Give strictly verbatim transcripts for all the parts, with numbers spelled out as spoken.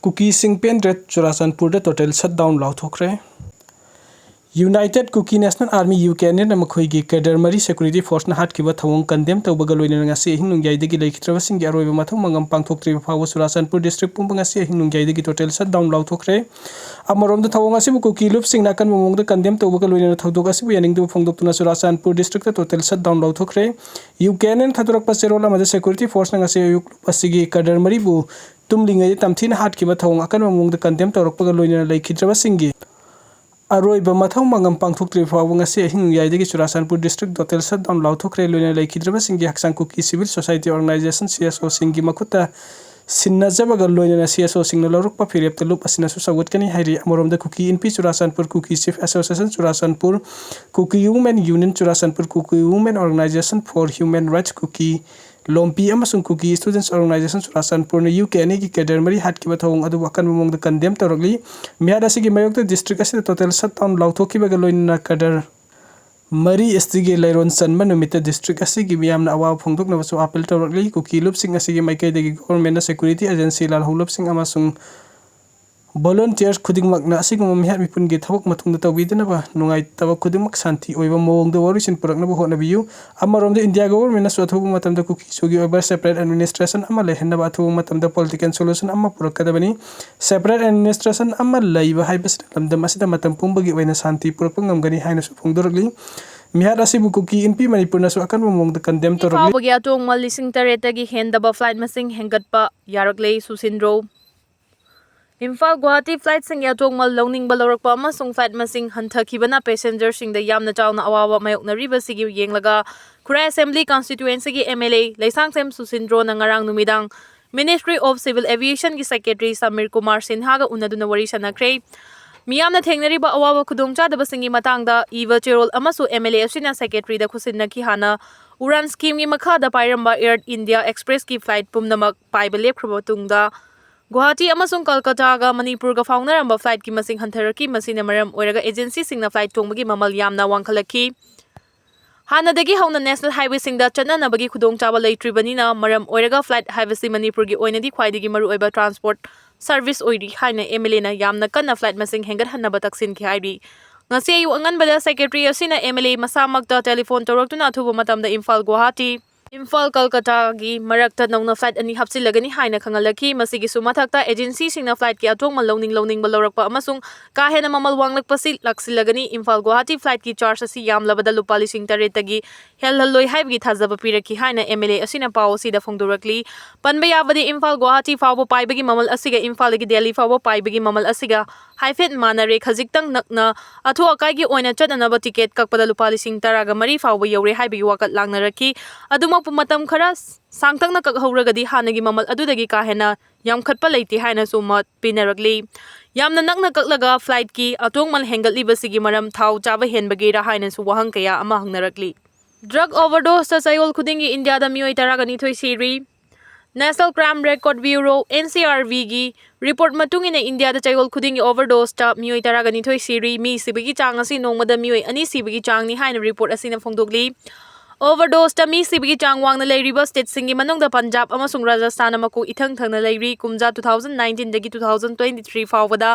ꯀꯨꯀꯤꯁꯤꯡ ꯄꯦꯟꯗ꯭ꯔꯦ, ꯆꯨꯔꯥꯆꯥꯟꯄꯨꯔꯗ total shutdown ꯂꯥꯎꯊꯣꯛꯈ꯭ꯔꯦ꯫ United Kuki National Army, U K N ꯑꯦꯜꯅ ꯃꯈꯣꯏꯒꯤ cadre ꯃꯔꯤ security forceꯅ ꯍꯥꯠꯈꯤꯕ ꯊꯧꯑꯣꯡ condemn ꯇꯧꯕꯒ ꯂꯣꯏꯅꯅ ꯉꯁꯤ ꯑꯍꯤꯡ ꯅꯣꯡꯌꯥꯏꯗꯒꯤ ꯂꯩꯈꯤꯗ꯭ꯔꯕꯁꯤꯡꯒꯤ ꯑꯔꯣꯏꯕ ꯃꯊꯧ ꯃꯉꯝ ꯄꯥꯡꯊꯣꯛꯇ꯭ꯔꯤꯕ ꯐꯥꯎꯕ ꯆꯨꯔꯥꯆꯥꯟꯄꯨꯔ district ꯄꯨꯝꯕ ꯉꯁꯤ ꯑꯍꯤꯡ ꯅꯣꯡꯌꯥꯏꯗꯒꯤ total shutdown ꯂꯥꯎꯊꯣꯛꯈ꯭ꯔꯦ꯫ ꯑꯃꯔꯣꯝꯗ ꯊꯧꯑꯣꯡ ꯑꯁꯤꯕꯨ ꯀꯨꯀꯤ ꯂꯨꯞꯁꯤꯡꯅ ꯑꯀꯟꯕ ꯃꯑꯣꯡꯗ condemn ꯇꯧꯕꯒ ꯂꯣꯏꯅꯅ ꯊꯧꯗꯣꯛ ꯑꯁꯤꯕꯨ ꯌꯥꯅꯤꯡꯗꯕ ꯐꯣꯡꯗꯣꯛꯇꯨꯅ ꯆꯨꯔꯥꯆꯥꯟꯄꯨꯔ districtꯇ total shutdown ꯂꯥꯎꯊꯣꯛꯈ꯭ꯔꯦ꯫ ꯌꯨ ꯀꯦ ꯑꯦꯟ ꯑꯦꯜꯅ ꯊꯥꯗꯣꯔꯛꯄ ꯆꯦꯔꯣꯜ ꯑꯃꯗ security forceꯅ ꯉꯁꯤ ꯑꯌꯨꯛ ꯑꯁꯤꯒꯤ cadre ꯃꯔꯤꯕꯨ ꯇꯨꯝꯂꯤꯉꯩꯗ ꯇꯝꯊꯤꯅ ꯍꯥꯠꯈꯤꯕ ꯊꯧꯑꯣꯡ ꯑꯀꯟꯕ ꯃꯑꯣꯡꯗ condemn ꯇꯧꯔꯛꯄꯒ ꯂꯣꯏꯅꯅ ꯂꯩꯈꯤꯗ꯭ꯔꯕꯁꯤꯡꯒꯤ ꯑꯔꯣꯏꯕ ꯃꯊꯧ ꯃꯉꯝ ꯄꯥꯡꯊꯣꯛꯇ꯭ꯔꯤꯕ ꯐꯥꯎꯕ ꯉꯁꯤ ꯑꯍꯤꯡ ꯅꯣꯡꯌꯥꯏꯗꯒꯤ ꯆꯨꯔꯥꯆꯥꯟꯄꯨꯔ district total shutdown ꯂꯥꯎꯊꯣꯛꯈ꯭ꯔꯦ꯫ ꯂꯣꯏꯅꯅ ꯂꯩꯈꯤꯗ꯭ꯔꯕꯁꯤꯡꯒꯤ ꯍꯛꯆꯥꯡ ꯀꯨꯀꯤ civil society organization, C S ꯑꯣꯁꯤꯡꯒꯤ ꯃꯈꯨꯠꯇ ꯁꯤꯟꯅꯖꯕꯒ ꯂꯣꯏꯅꯅ ꯁꯤ ꯑꯦꯁ ꯑꯣꯁꯤꯡꯅ ꯂꯧꯔꯛꯄ ꯐꯤꯔꯦꯞꯇ ꯂꯨꯞ ꯑꯁꯤꯅꯁꯨ ꯁꯧꯒꯠꯀꯅꯤ ꯍꯥꯏꯔꯤ꯫ ꯑꯃꯔꯣꯝꯗ ꯀꯨꯀꯤ ꯏꯟꯄꯤ ꯆꯨꯔꯥꯆꯥꯟꯄꯨꯔ, ꯀꯨꯀꯤ Chief Association Churachandpur, Kuki Women Union Churachandpur, Kuki Women Organization for Human Rights, Kuki ꯂꯣꯝꯄꯤ ꯑꯃꯁꯨꯡ ꯀꯨꯀꯤ Students Organization ꯆꯨꯔꯥꯆꯥꯟꯄꯨꯔꯅ ꯌꯨ ꯀꯦ ꯑꯦꯟ ꯑꯦꯒꯤ cadre ꯃꯔꯤ ꯍꯥꯠꯈꯤꯕ ꯊꯧꯑꯣꯡ ꯑꯗꯨꯕꯨ ꯑꯀꯟꯕ ꯃꯑꯣꯡꯗ condemn ꯇꯧꯔꯛꯂꯤ꯫ ꯃꯤꯍꯥꯠ ꯑꯁꯤꯒꯤ ꯃꯥꯌꯣꯛꯇ district ꯑꯁꯤꯗ total shutdown ꯂꯥꯎꯊꯣꯛꯈꯤꯕꯒ ꯂꯣꯏꯅꯅ cadre ꯃꯔꯤ ꯑꯁꯤꯒꯤ ꯂꯩꯔꯣꯟ ꯆꯟꯕ ꯅꯨꯃꯤꯠꯇ district ꯑꯁꯤꯒꯤ ꯃꯤꯌꯥꯝꯅ ꯑꯋꯥꯕ ꯐꯣꯡꯗꯣꯛꯅꯕꯁꯨ appeal ꯇꯧꯔꯛꯂꯤ꯫ ꯀꯨꯀꯤ ꯂꯨꯞꯁꯤꯡ ꯑꯁꯤꯒꯤ ꯃꯥꯏꯀꯩꯗꯒꯤ governmentꯅ security agency, ꯂꯥꯜꯍꯧꯂꯨꯞꯁꯤꯡ ꯑꯃꯁꯨꯡ volunteers ꯈꯨꯗꯤꯡꯃꯛꯅ ꯑꯁꯤꯒꯨꯝꯕ ꯃꯤꯍꯥꯠ ꯃꯤꯄꯨꯟꯒꯤ ꯊꯕꯛ ꯃꯇꯨꯡꯗ ꯇꯧꯕꯤꯗꯅꯕ ꯅꯨꯡꯉꯥꯏꯇꯕ ꯈꯨꯗꯤꯡꯃꯛ ꯁꯥꯟꯇꯤ ꯑꯣꯏꯕ ꯃꯑꯣꯡꯗ ꯋꯥꯔꯣꯏꯁꯤꯟ ꯄꯨꯔꯛꯅꯕ ꯍꯣꯠꯅꯕꯤꯌꯨ꯫ ꯑꯃꯔꯣꯝꯗ ꯏꯟꯗꯤꯌꯥ governmentꯅꯁꯨ ꯑꯊꯨꯕ ꯃꯇꯝꯗ ꯀꯨꯀꯤ ꯆꯨꯒꯤ ꯑꯣꯏꯕ separate administration ꯑꯃ ꯂꯩꯍꯟꯅꯕ ꯑꯊꯨꯕ ꯃꯇꯝꯗ political solution ꯑꯃ ꯄꯨꯔꯛꯀꯗꯕꯅꯤ꯫ Separate administration ꯑꯃ ꯂꯩꯕ ꯍꯥꯏꯕꯁꯤꯅ ꯂꯝꯗꯝ ꯑꯁꯤꯗ ꯃꯇꯝ ꯄꯨꯝꯕꯒꯤ ꯑꯣꯏꯅ ꯁꯥꯟꯇꯤ ꯄꯨꯔꯛꯄ ꯉꯝꯒꯅꯤ ꯍꯥꯏꯅꯁꯨ ꯐꯣꯡꯗꯣꯔꯛꯂꯤ꯫ ꯃꯤꯍꯥꯠ ꯑꯁꯤꯕꯨ ꯀꯨꯀꯤ ꯏꯟꯄꯤ ꯃꯅꯤꯄꯨꯔꯅꯁꯨ ꯑꯀꯟꯕ ꯃꯑꯣꯡꯗ condemn ꯇꯧꯔꯛꯂꯤ꯫ ꯐꯥꯎꯕꯒꯤ ꯑꯇꯣꯡꯕ ꯂꯤꯁꯤꯡ ꯇꯔꯦꯠꯇꯒꯤ ꯍꯦꯟꯗꯕ flight ꯃꯁꯤꯡ ꯍꯦꯟꯒꯠꯄ ꯌꯥꯔꯛꯂꯦ, ꯁꯨꯁꯤꯟꯗ꯭ꯔꯣ꯫ ꯏꯝꯐꯥꯜ ꯒꯨꯋꯥꯍꯥꯇꯤ flightꯁꯤꯡꯒꯤ ꯑꯇꯣꯡꯕ ꯂꯧꯅꯤꯡꯕ ꯂꯧꯔꯛꯄ ꯑꯃꯁꯨꯡ flight ꯃꯁꯤꯡ ꯍꯟꯊꯈꯤꯕꯅ passengerꯁꯤꯡꯗ ꯌꯥꯝꯅ ꯆꯥꯎꯅ ꯑꯋꯥꯕ ꯃꯥꯌꯣꯛꯅꯔꯤꯕꯁꯤꯒꯤ ꯌꯦꯡꯂꯒ ꯈꯨꯔꯥꯏ Assembly constituencyꯒꯤ M L A Leishangthem ꯁꯨꯁꯤꯟꯗ꯭ꯔꯣꯅ ꯉꯔꯥꯡ ꯅꯨꯃꯤꯗꯥꯡ Ministry of Civil Aviationꯒꯤ Secretary Samir Kumar ꯁꯤꯟꯍꯥꯒ ꯎꯅꯗꯨꯅ ꯋꯥꯔꯤ ꯁꯥꯟꯅꯈ꯭ꯔꯦ꯫ ꯃꯤꯌꯥꯝꯅ ꯊꯦꯡꯅꯔꯤꯕ ꯑꯋꯥꯕ ꯈꯨꯗꯣꯡꯆꯥꯗꯕꯁꯤꯡꯒꯤ ꯃꯇꯥꯡꯗ ꯏꯕ ꯆꯦꯔꯣꯜ ꯑꯃꯁꯨ M L A ꯑꯁꯤꯅ Secretaryꯗ ꯈꯨꯠꯁꯤꯟꯅꯈꯤ꯫ ꯍꯥꯟꯅ ꯎꯔꯥꯟ schemeꯒꯤ ꯃꯈꯥꯗ ꯄꯥꯏꯔꯝꯕ Air India Expressꯀꯤ flight ꯄꯨꯝꯅꯃꯛ ꯄꯥꯏꯕ ꯂꯦꯞꯈ꯭ꯔꯕ ꯃꯇꯨꯡꯗ ꯒꯨꯋꯥꯍꯥꯇꯤ ꯑꯃꯁꯨꯡ ꯀꯜꯀꯇꯥꯒ ꯃꯅꯤꯄꯨꯔꯒ ꯐꯥꯎꯅꯔꯝꯕ flightꯀꯤ ꯃꯁꯤꯡ ꯍꯟꯊꯔꯛꯈꯤ꯫ ꯃꯁꯤꯅ ꯃꯔꯝ ꯑꯣꯏꯔꯒ agencyꯁꯤꯡꯅ flight ꯇꯣꯡꯕꯒꯤ ꯃꯃꯜ ꯌꯥꯝꯅ ꯋꯥꯡꯈꯠꯂꯛꯈꯤ꯫ ꯍꯥꯟꯅꯗꯒꯤ ꯍꯧꯅ national highwayꯁꯤꯡꯗ ꯆꯠꯅꯅꯕꯒꯤ ꯈꯨꯗꯣꯡꯆꯥꯕ ꯂꯩꯇ꯭ꯔꯤꯕꯅꯤꯅ ꯃꯔꯝ ꯑꯣꯏꯔꯒ flight ꯍꯥꯏꯕꯁꯤ ꯃꯅꯤꯄꯨꯔꯒꯤ ꯑꯣꯏꯅꯗꯤ ꯈ꯭ꯋꯥꯏꯗꯒꯤ ꯃꯔꯨꯑꯣꯏꯕ transport service ꯑꯣꯏꯔꯤ ꯍꯥꯏꯅ MLAꯅ ꯌꯥꯝꯅ ꯀꯟꯅ flight ꯃꯁꯤꯡ ꯍꯦꯟꯒꯠꯍꯟꯅꯕ ꯇꯛꯁꯤꯟꯈꯤ ꯍꯥꯏꯔꯤ꯫ ꯉꯁꯤ ꯑꯌꯨꯛ ꯑꯉꯟꯕꯗ secretary ꯑꯁꯤꯅ MLA ꯃꯁꯥꯃꯛꯇ telephone ꯇꯧꯔꯛꯇꯨꯅ ꯑꯊꯨꯕ ꯃꯇꯝꯗ ꯏꯝꯐꯥꯜ ꯒꯨꯋꯥꯍꯥꯇꯤ, ꯏꯝꯐꯥꯜ ꯀꯜꯀꯇꯥꯒꯤ ꯃꯔꯛꯇ ꯅꯧꯅ flight ꯑꯅꯤ ꯍꯥꯞꯆꯤꯜꯂꯒꯅꯤ ꯍꯥꯏꯅ ꯈꯪꯍꯜꯂꯛꯈꯤ꯫ ꯃꯁꯤꯒꯤꯁꯨ ꯃꯊꯛꯇ agencyꯁꯤꯡꯅ flightꯀꯤ ꯑꯇꯣꯡꯕ ꯂꯧꯅꯤꯡ ꯂꯧꯅꯤꯡꯕ ꯂꯧꯔꯛꯄ ꯑꯃꯁꯨꯡ ꯀꯥ ꯍꯦꯟꯅ ꯃꯃꯜ ꯋꯥꯡꯂꯛꯄꯁꯤ ꯂꯥꯛꯁꯤꯜꯂꯒꯅꯤ꯫ ꯏꯝꯐꯥꯜ ꯒꯨꯋꯥꯍꯥꯇꯤ flightꯀꯤ charge ꯑꯁꯤ ꯌꯥꯝꯂꯕꯗ ꯂꯨꯄꯥ ꯂꯤꯁꯤꯡ ꯇꯔꯦꯠꯇꯒꯤ ꯍꯦꯜꯍꯜꯂꯣꯏ ꯍꯥꯏꯕꯒꯤ ꯊꯥꯖꯕ ꯄꯤꯔꯛꯈꯤ ꯍꯥꯏꯅ MLA ꯑꯁꯤꯅ ꯄꯥꯎ ꯑꯁꯤꯗ ꯐꯣꯡꯗꯣꯔꯛꯂꯤ꯫ ꯄꯟꯕ ꯌꯥꯕꯗꯤ, ꯏꯝꯐꯥꯜ ꯒꯨꯋꯥꯍꯥꯇꯤ ꯐꯥꯎꯕ ꯄꯥꯏꯕꯒꯤ ꯃꯃꯜ ꯑꯁꯤꯒ ꯏꯝꯐꯥꯜꯗꯒꯤ ꯗꯦꯜꯂꯤ ꯐꯥꯎꯕ ꯄꯥꯏꯕꯒꯤ ꯃꯃꯜ ꯑꯁꯤꯒ ꯍꯥꯏꯐꯦꯠ ꯃꯥꯟꯅꯔꯦ꯫ ꯈꯖꯤꯛꯇꯪ ꯅꯛꯅ ꯑꯊꯨ ꯑꯀꯥꯏꯒꯤ ꯑꯣꯏꯅ ꯆꯠꯅꯅꯕ ticket ꯀꯛꯄꯗ ꯂꯨꯄꯥ ꯂꯤꯁꯤꯡ ꯇꯔꯥꯒ ꯃꯔꯤ ꯐꯥꯎꯕ ꯌꯧꯔꯦ ꯍꯥꯏꯕꯒꯤ ꯋꯥꯀꯠ ꯂꯥꯡꯅꯔꯛꯈꯤ꯫ ꯑꯗꯨꯃꯛꯄꯨ, ꯃꯇꯝ ꯈꯔ ꯁꯥꯡꯇꯛꯅ ꯀꯛꯍꯧꯔꯒꯗꯤ ꯍꯥꯟꯅꯒꯤ ꯃꯃꯜ ꯑꯗꯨꯗꯒꯤ ꯀꯥ ꯍꯦꯟꯅ ꯌꯥꯝꯈꯠꯄ ꯂꯩꯇꯦ ꯍꯥꯏꯅꯁꯨ ꯃꯣꯠ ꯄꯤꯅꯔꯛꯂꯤ꯫ ꯌꯥꯝꯅ ꯅꯛꯅ ꯀꯛꯂꯒ flightꯀꯤ ꯑꯇꯣꯡꯃꯜ ꯍꯦꯟꯒꯠꯂꯤꯕꯁꯤꯒꯤ ꯃꯔꯝ ꯊꯥꯎ ꯆꯥꯕ ꯍꯦꯟꯕꯒꯤꯔꯥ ꯍꯥꯏꯅꯁꯨ ꯋꯥꯍꯪ ꯀꯌꯥ ꯑꯃ ꯍꯪꯅꯔꯛꯂꯤ꯫ Drug overdoseꯇ ꯆꯌꯣꯜ ꯈꯨꯗꯤꯡꯒꯤ ꯏꯟꯗꯤꯌꯥꯗ ꯃꯤꯑꯣꯏ ꯇꯔꯥꯒ ꯅꯤꯊꯣꯏ ꯁꯤꯔꯤ꯫ National Crime Record Bureau, NCRBꯒꯤ report ꯃꯇꯨꯡ ꯏꯟꯅ ꯏꯟꯗꯤꯌꯥꯗ ꯆꯌꯣꯜ ꯈꯨꯗꯤꯡꯒꯤ overdoseꯇ ꯃꯤꯑꯣꯏ ꯇꯔꯥꯒ ꯅꯤꯊꯣꯏ ꯁꯤꯔꯤ꯫ ꯃꯤ ꯁꯤꯕꯒꯤ ꯆꯥꯡ ꯑꯁꯤ ꯅꯣꯡꯃꯗ ꯃꯤꯑꯣꯏ ꯑꯅꯤ ꯁꯤꯕꯒꯤ ꯆꯥꯡꯅꯤ ꯍꯥꯏꯅ report ꯑꯁꯤꯅ ꯐꯣꯡꯗꯣꯛꯂꯤ꯫ Overdoseꯇ ꯃꯤ ꯁꯤꯕꯒꯤ ꯆꯥꯡ ꯋꯥꯡꯅ ꯂꯩꯔꯤꯕ stateꯁꯤꯡꯒꯤ ꯃꯅꯨꯡꯗ ꯄꯟꯖꯥꯕ ꯑꯃꯁꯨꯡ ꯔꯥꯖꯁꯊꯥꯟꯅ ꯃꯀꯣꯛ ꯏꯊꯪ ꯊꯪꯅ ꯂꯩꯔꯤ꯫ ꯀꯨꯝꯖꯥ two thousand nineteenꯗꯒꯤ two thousand twenty-three ꯐꯥꯎꯕꯗ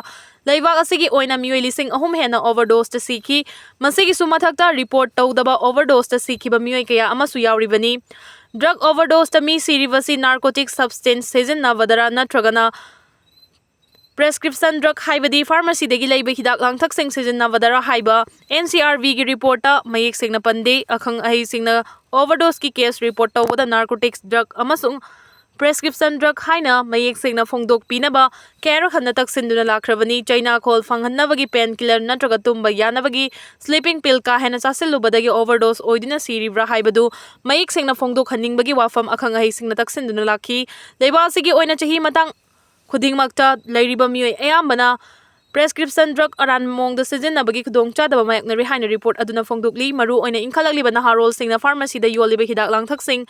ꯂꯩꯕꯥꯛ ꯑꯁꯤꯒꯤ ꯑꯣꯏꯅ ꯃꯤꯑꯣꯏ ꯂꯤꯁꯤꯡ ꯑꯍꯨꯝ ꯍꯦꯟꯅ overdoseꯇ ꯁꯤꯈꯤ꯫ ꯃꯁꯤꯒꯤꯁꯨ ꯃꯊꯛꯇ report ꯇꯧꯗꯕ overdoseꯇ ꯁꯤꯈꯤꯕ ꯃꯤꯑꯣꯏ ꯀꯌꯥ ꯑꯃꯁꯨ ꯌꯥꯎꯔꯤꯕꯅꯤ꯫ Drug overdoseꯇ ꯃꯤ ꯁꯤꯔꯤꯕꯁꯤ narcotic substance ꯁꯤꯖꯤꯟꯅꯕꯗꯔ ꯅꯠꯇ꯭ꯔꯒꯅ prescription drug ꯍꯥꯏꯕꯗꯤ pharmacyꯗꯒꯤ ꯂꯩꯕ ꯍꯤꯗꯥꯛ ꯂꯥꯡꯊꯛꯁꯤꯡ ꯁꯤꯖꯤꯟꯅꯕꯗꯔ ꯍꯥꯏꯕ NCRBꯒꯤ reportꯇ ꯃꯌꯦꯛ ꯁꯦꯡꯅ ꯄꯟꯗꯦ꯫ ꯑꯈꯪ ꯑꯍꯩꯁꯤꯡꯅ overdoseꯀꯤ case report ꯇꯧꯕꯗ narcotics drug ꯑꯃꯁꯨꯡ prescription drug ꯍꯥꯏꯅ ꯃꯌꯦꯛ ꯁꯦꯡꯅ ꯐꯣꯡꯗꯣꯛꯄꯤꯅꯕ ꯀꯌꯥꯔꯛ ꯍꯟꯅ ꯇꯛꯁꯤꯟꯗꯨꯅ ꯂꯥꯛꯈ꯭ꯔꯕꯅꯤ꯫ ꯆꯩꯅꯥꯈꯣꯜ ꯐꯪꯍꯟꯅꯕꯒꯤ painkiller ꯅꯠꯇ꯭ꯔꯒ ꯇꯨꯝꯕ ꯌꯥꯅꯕꯒꯤ sleeping pill ꯀꯥ ꯍꯦꯟꯅ ꯆꯥꯁꯤꯜꯂꯨꯕꯗꯒꯤ overdose ꯑꯣꯏꯗꯨꯅ ꯁꯤꯔꯤꯕ꯭ꯔꯥ ꯍꯥꯏꯕꯗꯨ ꯃꯌꯦꯛ ꯁꯦꯡꯅ ꯐꯣꯡꯗꯣꯛꯍꯟꯅꯤꯡꯕꯒꯤ ꯋꯥꯐꯝ ꯑꯈꯪ ꯑꯍꯩꯁꯤꯡꯅ ꯇꯛꯁꯤꯟꯗꯨꯅ ꯂꯥꯛꯈꯤ꯫ ꯂꯩꯕꯥꯛ ꯑꯁꯤꯒꯤ ꯑꯣꯏꯅ ꯆꯍꯤ ꯃꯇꯥꯡ ꯈꯨꯗꯤꯡꯃꯛꯇ ꯂꯩꯔꯤꯕ ꯃꯤꯑꯣꯏ ꯑꯌꯥꯝꯕꯅ prescription drug ꯑꯔꯥꯟꯕ ꯃꯑꯣꯡꯗ ꯁꯤꯖꯤꯟꯅꯕꯒꯤ ꯈꯨꯗꯣꯡꯆꯥꯗꯕ ꯃꯥꯌꯣꯛꯅꯔꯤ ꯍꯥꯏꯅ report ꯑꯗꯨꯅ ꯐꯣꯡꯗꯣꯛꯂꯤ꯫ ꯃꯔꯨꯑꯣꯏꯅ ꯏꯟꯈꯠꯂꯛꯂꯤꯕ ꯅꯍꯥꯔꯣꯜꯁꯤꯡꯅ pharmacyꯗ ꯌꯣꯜꯂꯤꯕ ꯍꯤꯗꯥꯛ ꯂꯥꯡꯊꯛꯁꯤꯡ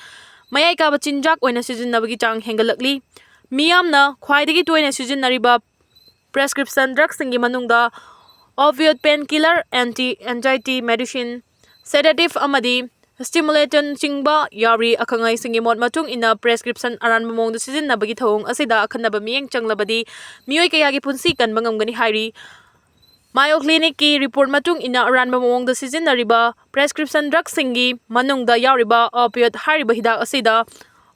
ꯃꯌꯥꯏ ꯀꯥꯕ ꯆꯤꯟꯖꯥꯛ ꯑꯣꯏꯅ ꯁꯤꯖꯤꯟꯅꯕꯒꯤ ꯆꯥꯡ ꯍꯦꯟꯒꯠꯂꯛꯂꯤ꯫ ꯃꯤꯌꯥꯝꯅ ꯈ꯭ꯋꯥꯏꯗꯒꯤ ꯇꯣꯏꯅ ꯁꯤꯖꯤꯟꯅꯔꯤꯕ prescription drugꯁꯤꯡꯒꯤ ꯃꯅꯨꯡꯗ opioid, painkiller, anti anxiety medicine, sedative ꯑꯃꯗꯤ stimulaton ꯆꯤꯡꯕ ꯌꯥꯎꯔꯤ꯫ ꯑꯈꯪ ꯑꯍꯩꯁꯤꯡꯒꯤ ꯃꯣꯠ ꯃꯇꯨꯡ ꯏꯟꯅ prescription ꯑꯔꯥꯟꯕ ꯃꯑꯣꯡꯗ ꯁꯤꯖꯤꯟꯅꯕꯒꯤ ꯊꯧꯑꯣꯡ ꯑꯁꯤꯗ ꯑꯈꯟꯅꯕ ꯃꯤꯠꯌꯦꯡ ꯆꯪꯂꯕꯗꯤ ꯃꯤꯑꯣꯏ ꯀꯌꯥꯒꯤ ꯄꯨꯟꯁꯤ ꯀꯟꯕ ꯉꯝꯒꯅꯤ ꯍꯥꯏꯔꯤ꯫ Mayo Clinicꯀꯤ report ꯃꯇꯨꯡ ꯏꯟꯅ ꯑꯔꯥꯟꯕ ꯃꯑꯣꯡꯗ ꯁꯤꯖꯤꯟꯅꯔꯤꯕ prescription drugꯁꯤꯡꯒꯤ ꯃꯅꯨꯡꯗ ꯌꯥꯎꯔꯤꯕ opioid ꯍꯥꯏꯔꯤꯕ ꯍꯤꯗꯥꯛ ꯑꯁꯤꯗ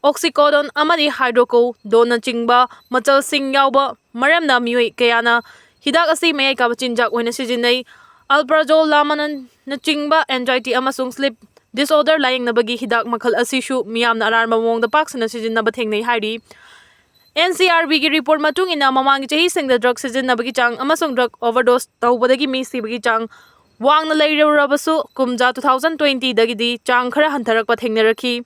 oxycodone ꯑꯃꯗꯤ hydrocodoneꯅꯆꯤꯡꯕ ꯃꯆꯜꯁꯤꯡ ꯌꯥꯎꯕ ꯃꯔꯝꯅ ꯃꯤꯑꯣꯏ ꯀꯌꯥꯅ ꯍꯤꯗꯥꯛ ꯑꯁꯤ ꯃꯌꯥꯏ ꯀꯥꯕ ꯆꯤꯟꯖꯥꯛ ꯑꯣꯏꯅ ꯁꯤꯖꯤꯟꯅꯩ꯫ Alprazolamnꯅꯆꯤꯡꯕ anxiety ꯑꯃꯁꯨꯡ sleep disorder ꯂꯥꯌꯦꯡꯅꯕꯒꯤ ꯍꯤꯗꯥꯛ ꯃꯈꯜ ꯑꯁꯤꯁꯨ ꯃꯤꯌꯥꯝꯅ ꯑꯔꯥꯟꯕ ꯃꯑꯣꯡꯗ ꯄꯥꯛ ꯁꯟꯅ ꯁꯤꯖꯤꯟꯅꯕ ꯊꯦꯡꯅꯩ ꯍꯥꯏꯔꯤ꯫ NCRBꯒꯤ report ꯃꯇꯨꯡ ꯏꯟꯅ ꯃꯃꯥꯡꯒꯤ ꯆꯍꯤꯁꯤꯡꯗ drug ꯁꯤꯖꯤꯟꯅꯕꯒꯤ ꯆꯥꯡ ꯑꯃꯁꯨꯡ drug overdose ꯇꯧꯕꯗꯒꯤ ꯃꯤ ꯁꯤꯕꯒꯤ ꯆꯥꯡ ꯋꯥꯡꯅ ꯂꯩꯔꯨꯔꯕꯁꯨ ꯀꯨꯝꯖꯥ two thousand twentyꯗꯒꯤꯗꯤ ꯆꯥꯡ ꯈꯔ ꯍꯟꯊꯔꯛꯄ ꯊꯦꯡꯅꯔꯛꯈꯤ꯫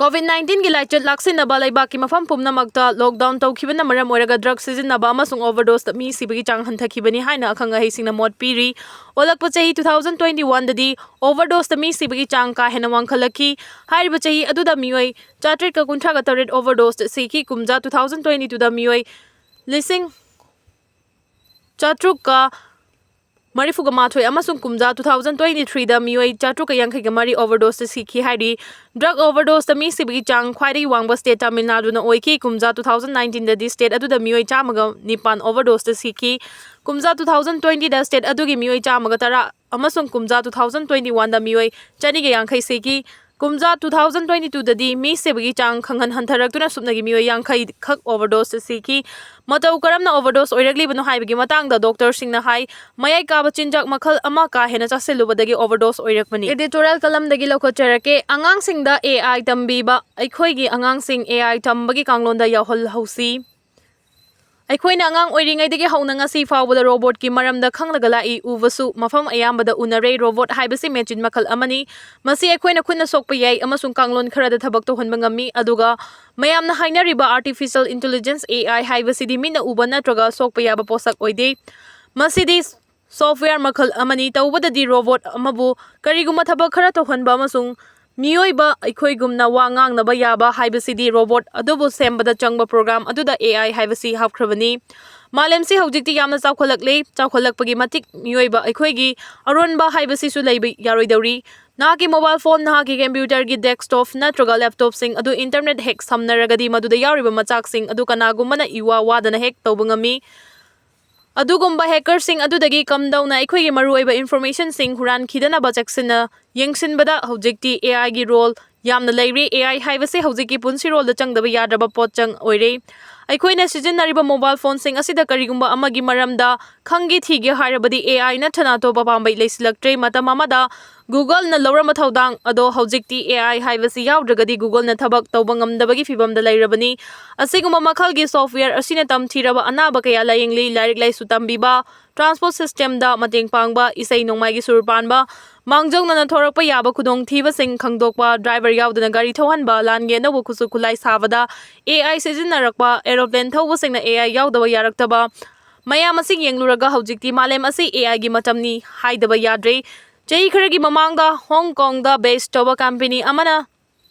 COVID nineteenꯒꯤ ꯂꯥꯏꯆꯠ ꯂꯥꯛꯁꯤꯟꯅꯕ ꯂꯩꯕꯥꯛꯀꯤ ꯃꯐꯝ ꯄꯨꯝꯅꯃꯛꯇ lockdown ꯇꯧꯈꯤꯕꯅ ꯃꯔꯝ ꯑꯣꯏꯔꯒ drug ꯁꯤꯖꯤꯟꯅꯕ ꯑꯃꯁꯨꯡ overdoseꯇ ꯃꯤ ꯁꯤꯕꯒꯤ ꯆꯥꯡ ꯍꯟꯊꯈꯤꯕꯅꯤ ꯍꯥꯏꯅ ꯑꯈꯪ ꯑꯍꯩꯁꯤꯡꯅ ꯃꯣꯠ ꯄꯤꯔꯤ꯫ ꯑꯣꯜꯂꯛꯄ ꯆꯍꯤ two thousand twenty oneꯗꯗꯤ overdoseꯇ ꯃꯤ ꯁꯤꯕꯒꯤ ꯆꯥꯡ ꯀꯥ ꯍꯦꯟꯅ ꯋꯥꯡꯈꯠꯂꯛꯈꯤ꯫ ꯍꯥꯏꯔꯤꯕ ꯆꯍꯤ ꯑꯗꯨꯗ ꯃꯤꯑꯣꯏ ꯆꯥꯇ꯭ꯔꯦꯠꯀ ꯀꯨꯟꯊ꯭ꯔꯥꯒ ꯇꯔꯦꯠ overdoseꯇ ꯁꯤꯈꯤ꯫ ꯀꯨꯝꯖꯥ two thousand twenty twoꯗ ꯃꯤꯑꯣꯏ ꯂꯤꯁꯤꯡ ꯆꯥꯇ꯭ꯔꯨꯛꯀ ꯃꯔꯤꯐꯨꯒ ꯃꯥꯊꯣꯏ ꯑꯃꯁꯨꯡ ꯀꯨꯝꯖꯥ two thousand twenty threeꯗ ꯃꯤꯑꯣꯏ ꯆꯥꯇ꯭ꯔꯨꯛꯀ ꯌꯥꯡꯈꯩꯒ ꯃꯔꯤ overdoseꯇ ꯁꯤꯈꯤ ꯍꯥꯏꯔꯤ꯫ Drug overdoseꯇ ꯃꯤ ꯁꯤꯕꯒꯤ ꯆꯥꯡ ꯈ꯭ꯋꯥꯏꯗꯒꯤ ꯋꯥꯡꯕ state ꯇꯥꯃꯤꯜ ꯅꯥꯗꯨꯅ ꯑꯣꯏꯈꯤ꯫ ꯀꯨꯝꯖꯥ two thousand nineteenꯗꯗꯤ state ꯑꯗꯨꯗ ꯃꯤꯑꯣꯏ ꯆꯥꯝꯃꯒ ꯅꯤꯄꯥꯟ overdoseꯇ ꯁꯤꯈꯤ꯫ ꯀꯨꯝꯖꯥ two thousand twentyꯗ state ꯑꯗꯨꯒꯤ ꯃꯤꯑꯣꯏ ꯆꯥꯝꯃꯒ ꯇꯔꯥ ꯑꯃꯁꯨꯡ ꯀꯨꯝꯖꯥ two thousand twenty oneꯗ ꯃꯤꯑꯣꯏ ꯆꯅꯤꯒ ꯌꯥꯡꯈꯩ ꯁꯤꯈꯤ꯫ ꯀꯨꯝꯖꯥ two thousand twenty twoꯗꯗꯤ ꯃꯤ ꯁꯤꯕꯒꯤ ꯆꯥꯡ ꯈꯪꯍꯟ ꯍꯟꯊꯔꯛꯇꯨꯅ ꯁꯨꯞꯅꯒꯤ ꯃꯤꯑꯣꯏ ꯌꯥꯡꯈꯩ ꯈꯛ overdoseꯇ ꯁꯤꯈꯤ꯫ ꯃꯇꯧ ꯀꯔꯝꯅ overdose ꯑꯣꯏꯔꯛꯂꯤꯕꯅꯣ ꯍꯥꯏꯕꯒꯤ ꯃꯇꯥꯡꯗ doctorꯁꯤꯡꯅ ꯍꯥꯏ, ꯃꯌꯥꯏ ꯀꯥꯕ ꯆꯤꯟꯖꯥꯛ ꯃꯈꯜ ꯑꯃ ꯀꯥ ꯍꯦꯟꯅ ꯆꯥꯁꯤꯜꯂꯨꯕꯗꯒꯤ overdose ꯑꯣꯏꯔꯛꯄꯅꯤ꯫ Editorial ꯀꯂꯝꯗꯒꯤ ꯂꯧꯈꯠꯆꯔꯛꯀꯦ꯫ ꯑꯉꯥꯡꯁꯤꯡꯗ AI ꯇꯝꯕꯤꯕ꯫ ꯑꯩꯈꯣꯏꯒꯤ ꯑꯉꯥꯡꯁꯤꯡ AI ꯇꯝꯕꯒꯤ ꯀꯥꯡꯂꯣꯟꯗ ꯌꯥꯎꯍꯜꯍꯧꯁꯤ꯫ ꯑꯩꯈꯣꯏꯅ ꯑꯉꯥꯡ ꯑꯣꯏꯔꯤꯉꯩꯗꯒꯤ ꯍꯧꯅ ꯉꯁꯤ ꯐꯥꯎꯕꯗ robotꯀꯤ ꯃꯔꯝꯗ ꯈꯪꯂꯒ ꯂꯥꯛꯏ꯫ ꯎꯕꯁꯨ ꯃꯐꯝ ꯑꯌꯥꯝꯕꯗ ꯎꯅꯔꯦ꯫ Robot ꯍꯥꯏꯕꯁꯤ machine ꯃꯈꯜ ꯑꯃꯅꯤ꯫ ꯃꯁꯤ ꯑꯩꯈꯣꯏꯅ ꯈꯨꯠꯅ ꯁꯣꯛꯄ ꯌꯥꯏ ꯑꯃꯁꯨꯡ ꯀꯥꯡꯂꯣꯟ ꯈꯔꯗ ꯊꯕꯛ ꯇꯧꯍꯟꯕ ꯉꯝꯃꯤ꯫ ꯑꯗꯨꯒ ꯃꯌꯥꯝꯅ ꯍꯥꯏꯅꯔꯤꯕ artificial intelligence, AI, ꯍꯥꯏꯕꯁꯤꯗꯤ ꯃꯤꯠꯅ ꯎꯕ ꯅꯠꯇ꯭ꯔꯒ ꯁꯣꯛꯄ ꯌꯥꯕ ꯄꯣꯠꯁꯛ ꯑꯣꯏꯗꯦ꯫ ꯃꯁꯤꯗꯤ software ꯃꯈꯜ ꯑꯃꯅꯤ꯫ ꯇꯧꯕꯗꯗꯤ robot ꯑꯃꯕꯨ ꯀꯔꯤꯒꯨꯝꯕ ꯊꯕꯛ ꯈꯔ ꯇꯧꯍꯟꯕ ꯑꯃꯁꯨꯡ ꯃꯤꯑꯣꯏꯕ ꯑꯩꯈꯣꯏꯒꯨꯝꯅ ꯋꯥ ꯉꯥꯡꯅꯕ ꯌꯥꯕ ꯍꯥꯏꯕꯁꯤꯗꯤ robot ꯑꯗꯨꯕꯨ ꯁꯦꯝꯕꯗ ꯆꯪꯕ program ꯑꯗꯨꯗ AI ꯍꯥꯏꯕꯁꯤ ꯍꯥꯞꯈ꯭ꯔꯕꯅꯤ꯫ ꯃꯥꯂꯦꯝꯁꯤ ꯍꯧꯖꯤꯛꯇꯤ ꯌꯥꯝꯅ ꯆꯥꯎꯈꯠꯂꯛꯂꯦ꯫ ꯆꯥꯎꯈꯠꯂꯛꯄꯒꯤ ꯃꯇꯤꯛ ꯃꯤꯑꯣꯏꯕ ꯑꯩꯈꯣꯏꯒꯤ ꯑꯔꯣꯟꯕ ꯍꯥꯏꯕꯁꯤꯁꯨ ꯂꯩꯕ ꯌꯥꯔꯣꯏꯗꯧꯔꯤ꯫ ꯅꯍꯥꯛꯀꯤ ꯃꯣꯕꯥꯏꯜ ꯐꯣꯟ, ꯅꯍꯥꯛꯀꯤ ꯀꯝꯄ꯭ꯌꯨꯇꯔꯒꯤ ꯗꯦꯁꯛꯇꯣꯞ ꯅꯠꯇ꯭ꯔꯒ ꯂꯦꯞꯇꯣꯞꯁꯤꯡ ꯑꯗꯨ ꯏꯟꯇꯔꯅꯦꯠ ꯍꯦꯛ ꯁꯝꯅꯔꯒꯗꯤ, ꯃꯗꯨꯗ ꯌꯥꯎꯔꯤꯕ ꯃꯆꯥꯛꯁꯤꯡ ꯑꯗꯨ ꯀꯅꯥꯒꯨꯝꯕꯅ ꯏꯋꯥ ꯋꯥꯗꯅ ꯍꯦꯛ ꯇꯧꯕ ꯉꯝꯃꯤ꯫ ꯑꯗꯨꯒꯨꯝꯕ ꯍꯦꯀꯔꯁꯤꯡ ꯑꯗꯨꯗꯒꯤ ꯀꯝꯗꯧꯅ ꯑꯩꯈꯣꯏꯒꯤ ꯃꯔꯨꯑꯣꯏꯕ ꯏꯟꯐꯣꯔꯃꯦꯁꯟꯁꯤꯡ ꯍꯨꯔꯥꯟꯈꯤꯗꯅꯕ ꯆꯦꯛꯁꯤꯟꯅ ꯌꯦꯡꯁꯤꯟꯕꯗ ꯍꯧꯖꯤꯛꯇꯤ ꯑꯦ ꯑꯥꯏꯒꯤ ꯔꯣꯜ ꯌꯥꯝꯅ ꯂꯩꯔꯤ꯫ ꯑꯦ ꯑꯥꯏ ꯍꯥꯏꯕꯁꯤ ꯍꯧꯖꯤꯛꯀꯤ ꯄꯨꯟꯁꯤꯔꯣꯜꯗ ꯆꯪꯗꯕ ꯌꯥꯗ꯭ꯔꯕ ꯄꯣꯠꯆꯪ ꯑꯣꯏꯔꯦ꯫ ꯑꯩꯈꯣꯏꯅ ꯁꯤꯖꯤꯟꯅꯔꯤꯕ ꯃꯣꯕꯥꯏꯜ ꯐꯣꯟꯁꯤꯡ ꯑꯁꯤꯗ ꯀꯔꯤꯒꯨꯝꯕ ꯑꯃꯒꯤ ꯃꯔꯝꯗ ꯈꯪꯒꯦ ꯊꯤꯒꯦ ꯍꯥꯏꯔꯕꯗꯤ, ꯑꯦ ꯑꯥꯏ ꯅꯠꯇꯅ ꯑꯇꯣꯞꯄ ꯄꯥꯝꯕꯩ ꯂꯩꯁꯤꯜꯂꯛꯇ꯭ꯔꯦ꯫ ꯃꯇꯝ ꯑꯃꯗ Google-ꯅ ꯂꯧꯔꯝꯕ ꯊꯧꯗꯥꯡ ꯑꯗꯣ ꯍꯧꯖꯤꯛꯇꯤ ꯑꯦ ꯑꯥꯏ ꯍꯥꯏꯕꯁꯤ ꯌꯥꯎꯗ꯭ꯔꯒꯗꯤ Google-ꯅ ꯊꯕꯛ ꯇꯧꯕ ꯉꯝꯗꯕꯒꯤ ꯐꯤꯚꯝꯗ ꯂꯩꯔꯕꯅꯤ꯫ ꯑꯁꯤꯒꯨꯝꯕ ꯃꯈꯜꯒꯤ software ꯑꯁꯤꯅ ꯇꯝꯊꯤꯔꯕ ꯑꯅꯥꯕ ꯀꯌꯥ ꯂꯥꯌꯦꯡꯂꯤ꯫ ꯂꯥꯏꯔꯤꯛ ꯂꯥꯏꯁꯨ ꯇꯝꯕꯤꯕ, transport system-ꯗ ꯃꯇꯦꯡ ꯄꯥꯡꯕ, ꯏꯁꯩ ꯅꯣꯡꯃꯥꯏꯒꯤ ꯁꯨꯔ ꯄꯥꯟꯕ, ꯃꯥꯡꯖꯧꯅꯅ ꯊꯣꯔꯛꯄ ꯌꯥꯕ ꯈꯨꯗꯣꯡꯊꯤꯕꯁꯤꯡ ꯈꯪꯗꯣꯛꯄ, driver ꯌꯥꯎꯗꯅ ꯒꯥꯔꯤ ꯊꯧꯍꯟꯕ, ꯂꯥꯟꯒꯤ ꯑꯅꯧꯕ ꯈꯨꯠꯁꯨ ꯈꯨꯠꯂꯥꯏ ꯁꯥꯕꯗ ꯑꯦ ꯑꯥꯏ ꯁꯤꯖꯤꯟꯅꯔꯛꯄ, aeroplane ꯊꯧꯕꯁꯤꯡꯅ ꯑꯦ ꯑꯥꯏ ꯌꯥꯎꯗꯕ ꯌꯥꯔꯛꯇꯕ, ꯃꯌꯥꯝ ꯑꯁꯤ ꯌꯦꯡꯂꯨꯔꯒ ꯍꯧꯖꯤꯛꯇꯤ ꯃꯥꯂꯦꯝ ꯑꯁꯤ ꯑꯦ ꯑꯥꯏꯒꯤ ꯃꯇꯝꯅꯤ ꯍꯥꯏꯗꯕ ꯌꯥꯗ꯭ꯔꯦ꯫ ꯆꯍꯤ ꯈꯔꯒꯤ ꯃꯃꯥꯡꯗ ꯍꯣꯡ ꯀꯣꯡꯗ base ꯇꯧꯕ company ꯑꯃꯅ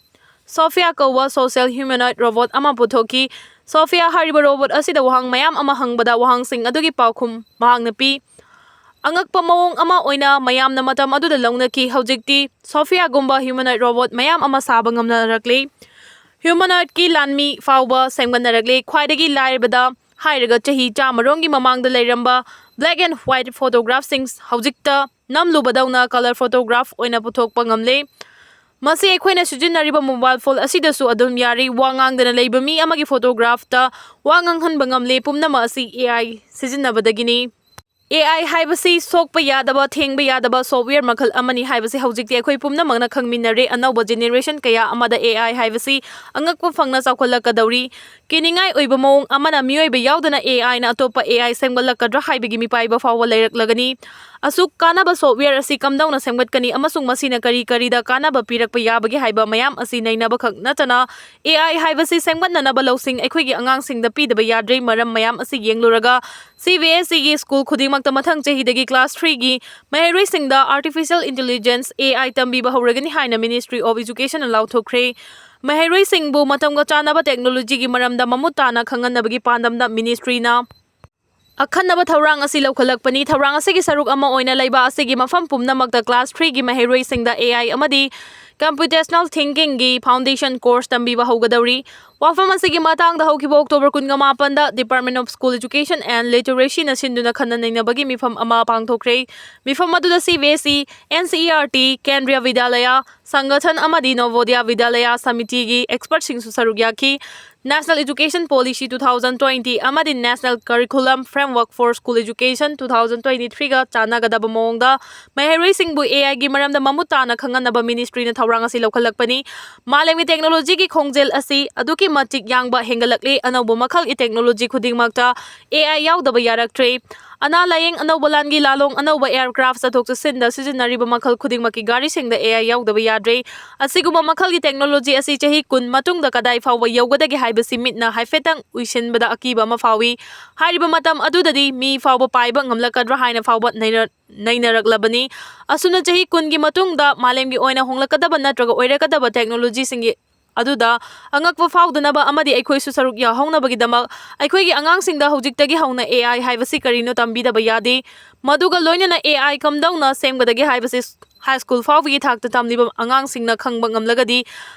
Sophia ꯀꯧꯕ social humanoid robot ꯑꯃ ꯄꯨꯊꯣꯛꯈꯤ꯫ Sophia ꯍꯥꯏꯔꯤꯕ robot ꯑꯁꯤꯗ ꯋꯥꯍꯪ ꯃꯌꯥꯝ ꯑꯃ ꯍꯪꯕꯗ ꯋꯥꯍꯪꯁꯤꯡ ꯑꯗꯨꯒꯤ ꯄꯥꯎꯈꯨꯝ ꯃꯍꯥꯛꯅ ꯄꯤ꯫ ꯑꯉꯛꯄ ꯃꯑꯣꯡ ꯑꯃ ꯑꯣꯏꯅ ꯃꯌꯥꯝꯅ ꯃꯇꯝ ꯑꯗꯨꯗ ꯂꯧꯅꯈꯤ꯫ ꯍꯧꯖꯤꯛꯇꯤ Sophia-ꯒꯨꯝꯕ humanoid robot ꯃꯌꯥꯝ ꯑꯃ ꯁꯥꯕ ꯉꯝꯅꯔꯛꯂꯦ꯫ Humanoid-ꯀꯤ ꯂꯥꯟꯃꯤ ꯐꯥꯎꯕ ꯁꯦꯝꯒꯠꯅꯔꯛꯂꯦ꯫ ꯈ꯭ꯋꯥꯏꯗꯒꯤ ꯂꯥꯏꯔꯕꯗ ꯍꯥꯏꯔꯒ, ꯆꯍꯤ ꯆꯥꯝꯃꯔꯣꯝꯒꯤ ꯃꯃꯥꯡꯗ ꯂꯩꯔꯝꯕ black and white photograph-ꯁꯤꯡ ꯍꯧꯖꯤꯛꯇ ꯅꯝꯂꯨꯕꯗꯧꯅ colour photograph ꯑꯣꯏꯅ ꯄꯨꯊꯣꯛꯄ ꯉꯝꯂꯦ꯫ ꯃꯁꯤ ꯑꯩꯈꯣꯏꯅ ꯁꯤꯖꯤꯟꯅꯔꯤꯕ ꯃꯣꯕꯥꯏꯜ ꯐꯣꯟ ꯑꯁꯤꯗꯁꯨ ꯑꯗꯨꯝ ꯌꯥꯔꯤ꯫ ꯋꯥ ꯉꯥꯡꯗꯅ ꯂꯩꯕ ꯃꯤ ꯑꯃꯒꯤ photograph-ꯇ ꯋꯥ ꯉꯥꯡꯍꯟꯕ ꯉꯝꯂꯦ꯫ ꯄꯨꯝꯅꯃꯛ ꯑꯁꯤ ꯑꯦ ꯑꯥꯏ ꯁꯤꯖꯤꯟꯅꯕꯗꯒꯤꯅꯤ꯫ ꯑꯦ ꯑꯥꯏ ꯍꯥꯏꯕꯁꯤ ꯁꯣꯛꯄ ꯌꯥꯗꯕ, ꯊꯦꯡꯕ ꯌꯥꯗꯕ software ꯃꯈꯜ ꯑꯃꯅꯤ ꯍꯥꯏꯕꯁꯤ ꯍꯧꯖꯤꯛꯇꯤ ꯑꯩꯈꯣꯏ ꯄꯨꯝꯅꯃꯛꯅ ꯈꯪꯃꯤꯟꯅꯔꯦ꯫ ꯑꯅꯧꯕ generation ꯀꯌꯥ ꯑꯃꯗ ꯑꯦ ꯑꯥꯏ ꯍꯥꯏꯕꯁꯤ ꯑꯉꯛꯄ ꯐꯪꯅ ꯆꯥꯎꯈꯠꯂꯛꯀꯗꯧꯔꯤ꯫ ꯀꯤꯅꯤꯡꯉꯥꯏ ꯑꯣꯏꯕ ꯃꯑꯣꯡ ꯑꯃꯅ, ꯃꯤꯑꯣꯏꯕ ꯌꯥꯎꯗꯅ ꯑꯦ ꯑꯥꯏꯅ ꯑꯇꯣꯞꯄ ꯑꯦ ꯑꯥꯏ ꯁꯦꯝꯒꯠꯂꯛꯀꯗ꯭ꯔꯥ ꯍꯥꯏꯕꯒꯤ ꯃꯤꯄꯥꯏꯕ ꯐꯥꯎꯕ ꯂꯩꯔꯛꯂꯒꯅꯤ꯫ ꯑꯁꯨꯛ ꯀꯥꯟꯅꯕ software ꯑꯁꯤ ꯀꯝꯗꯧꯅ ꯁꯦꯝꯒꯠꯀꯅꯤ ꯑꯃꯁꯨꯡ ꯃꯁꯤꯅ ꯀꯔꯤ ꯀꯔꯤꯗ ꯀꯥꯟꯅꯕ ꯄꯤꯔꯛꯄ ꯌꯥꯕꯒꯦ ꯍꯥꯏꯕ ꯃꯌꯥꯝ ꯑꯁꯤ ꯅꯩꯅꯕ ꯈꯛ ꯅꯠꯇꯅ, ꯑꯦ ꯑꯥꯏ ꯍꯥꯏꯕꯁꯤ ꯁꯦꯝꯒꯠꯅꯅꯕ ꯂꯧꯁꯤꯡ ꯑꯩꯈꯣꯏꯒꯤ ꯑꯉꯥꯡꯁꯤꯡꯗ ꯄꯤꯗꯕ ꯌꯥꯗ꯭ꯔꯦ꯫ ꯃꯔꯝ ꯃꯌꯥꯝ ꯑꯁꯤ ꯌꯦꯡꯂꯨꯔꯒ, ꯁꯤ ꯕꯤ ꯑꯦꯁ ꯏꯒꯤ school ꯈꯨꯗꯤꯡꯃꯛꯇ ꯃꯊꯪ ꯆꯍꯤꯗꯒꯤ class three-ꯒꯤ ꯃꯍꯩꯔꯣꯏꯁꯤꯡꯗ artificial intelligence, ꯑꯦ ꯑꯥꯏ, ꯇꯝꯕꯤꯕ ꯍꯧꯔꯒꯅꯤ ꯍꯥꯏꯅ Ministry of Education-ꯅ ꯂꯥꯎꯊꯣꯛꯈ꯭ꯔꯦ꯫ ꯃꯍꯩꯔꯣꯏꯁꯤꯡꯕꯨ ꯃꯇꯝꯒ ꯆꯥꯟꯅꯕ technology-ꯒꯤ ꯃꯔꯝꯗ ꯃꯃꯨꯠ ꯇꯥꯅ ꯈꯪꯍꯟꯅꯕꯒꯤ ꯄꯥꯟꯗꯝꯗ ministry-ꯅ ꯑꯈꯟꯅꯕ ꯊꯧꯔꯥꯡ ꯑꯁꯤ ꯂꯧꯈꯠꯂꯛꯄꯅꯤ꯫ ꯊꯧꯔꯥꯡ ꯑꯁꯤꯒꯤ ꯁꯔꯨꯛ ꯑꯃ ꯑꯣꯏꯅ ꯂꯩꯕ ꯑꯁꯤꯒꯤ ꯃꯐꯝ ꯄꯨꯝꯅꯃꯛꯇ class three ꯒꯤ ꯃꯍꯩꯔꯣꯏꯁꯤꯡꯗ A I ꯑꯃꯗꯤ computational thinking ꯒꯤ foundation course ꯇꯝꯕꯤꯕ ꯍꯧꯒꯗꯧꯔꯤ꯫ ꯋꯥꯐꯝ ꯑꯁꯤꯒꯤ ꯃꯇꯥꯡꯗ ꯍꯧꯈꯤꯕ October ꯀꯨꯟꯒ ꯃꯥꯄꯟꯗ Department of School Education and Literacy ꯅ ꯁꯤꯟꯗꯨꯅ ꯈꯟꯅ ꯅꯩꯅꯕꯒꯤ ꯃꯤꯐꯝ ꯑꯃ ꯄꯥꯡꯊꯣꯛꯈ꯭ꯔꯦ꯫ ꯃꯤꯐꯝ ꯑꯗꯨꯗ C B S E, N C E R T, Kendriya Vidyalaya Sangathan ꯑꯃꯗꯤ Navodaya Vidyalaya Samiti ꯒꯤ expert ꯁꯤꯡꯁꯨ ꯁꯔꯨꯛ ꯌꯥꯈꯤ꯫ National Education Policy two thousand twenty ꯑꯃꯗꯤ National Curriculum Framework for School Education two thousand twenty-three ꯒ ꯆꯥꯟꯅꯒꯗꯕ ꯃꯑꯣꯡꯗ ꯃꯍꯩꯔꯣꯏꯁꯤꯡꯕꯨ A I ꯒꯤ ꯃꯔꯝꯗ ꯃꯃꯨꯠ ꯇꯥꯅ ꯈꯪꯍꯟꯅꯕ ministry ꯅ ꯊꯧꯔꯥꯡ ꯑꯁꯤ ꯂꯧꯈꯠꯂꯛꯄꯅꯤ꯫ ꯃꯥꯂꯦꯝꯒꯤ technology ꯒꯤ ꯈꯣꯡꯖꯦꯜ ꯑꯁꯤ ꯑꯗꯨꯛꯀꯤ ꯃꯇꯤꯛ ꯌꯥꯡꯕ ꯍꯦꯟꯒꯠꯂꯛꯂꯤ꯫ ꯑꯅꯧꯕ ꯃꯈꯜꯒꯤ technology ꯈꯨꯗꯤꯡꯃꯛꯇ A I ꯌꯥꯎꯗꯕ ꯌꯥꯔꯛꯇ꯭ꯔꯦ꯫ ꯑꯅꯥ ꯂꯥꯌꯦꯡ, ꯑꯅꯧꯕ ꯂꯥꯟꯒꯤ ꯂꯥꯂꯣꯡ, ꯑꯅꯧꯕ aircraft ꯆꯠꯊꯣꯛ ꯆꯠꯁꯤꯟꯗ ꯁꯤꯖꯤꯟꯅꯔꯤꯕ ꯃꯈꯜ ꯈꯨꯗꯤꯡꯃꯛꯀꯤ ꯒꯥꯔꯤꯁꯤꯡꯗ A I ꯌꯥꯎꯗꯕ ꯌꯥꯗ꯭ꯔꯦ꯫ ꯑꯁꯤꯒꯨꯝꯕ ꯃꯈꯜꯒꯤ technology ꯑꯁꯤ ꯆꯍꯤ ꯀꯨꯟ ꯃꯇꯨꯡꯗ ꯀꯗꯥꯏ ꯐꯥꯎꯕ ꯌꯧꯒꯗꯒꯦ ꯍꯥꯏꯕꯁꯤ ꯃꯤꯠꯅ ꯍꯥꯏꯐꯦꯠꯇꯪ ꯎꯏꯁꯤꯟꯕꯗ ꯑꯀꯤꯕ ꯑꯃ ꯐꯥꯎꯏ꯫ ꯍꯥꯏꯔꯤꯕ ꯃꯇꯝ ꯑꯗꯨꯗꯗꯤ ꯃꯤ ꯐꯥꯎꯕ ꯄꯥꯏꯕ ꯉꯝꯂꯛꯀꯗ꯭ꯔꯥ ꯍꯥꯏꯅ ꯐꯥꯎꯕ ꯅꯩꯅ-, ꯅꯩꯅꯔꯛꯂꯕꯅꯤ꯫ ꯑꯁꯨꯝꯅ ꯆꯍꯤ ꯀꯨꯟꯒꯤ ꯃꯇꯨꯡꯗ ꯃꯥꯂꯦꯝꯒꯤ ꯑꯣꯏꯅ ꯍꯣꯡꯂꯛꯀꯗꯕ ꯅꯠꯇ꯭ꯔꯒ ꯑꯣꯏꯔꯛꯀꯗꯕ technology ꯁꯤꯡꯒꯤ ꯑꯗꯨꯗ ꯑꯉꯛꯄ ꯐꯥꯎꯗꯅꯕ ꯑꯃꯗꯤ ꯑꯩꯈꯣꯏꯁꯨ ꯁꯔꯨꯛ ꯌꯥꯍꯧꯅꯕꯒꯤꯗꯃꯛ ꯑꯩꯈꯣꯏꯒꯤ ꯑꯉꯥꯡꯁꯤꯡꯗ ꯍꯧꯖꯤꯛꯇꯒꯤ ꯍꯧꯅ A I ꯍꯥꯏꯕꯁꯤ ꯀꯔꯤꯅꯣ ꯇꯝꯕꯤꯗꯕ ꯌꯥꯗꯦ꯫ ꯃꯗꯨꯒ ꯂꯣꯏꯅꯅ A I ꯀꯝꯗꯧꯅ ꯁꯦꯝꯒꯗꯒꯦ ꯍꯥꯏꯕꯁꯤ high school ꯐꯥꯎꯕꯒꯤ ꯊꯥꯛꯇ ꯇꯝꯂꯤꯕ ꯑꯉꯥꯡꯁꯤꯡꯅ ꯈꯪꯕ ꯉꯝꯂꯒꯗꯤ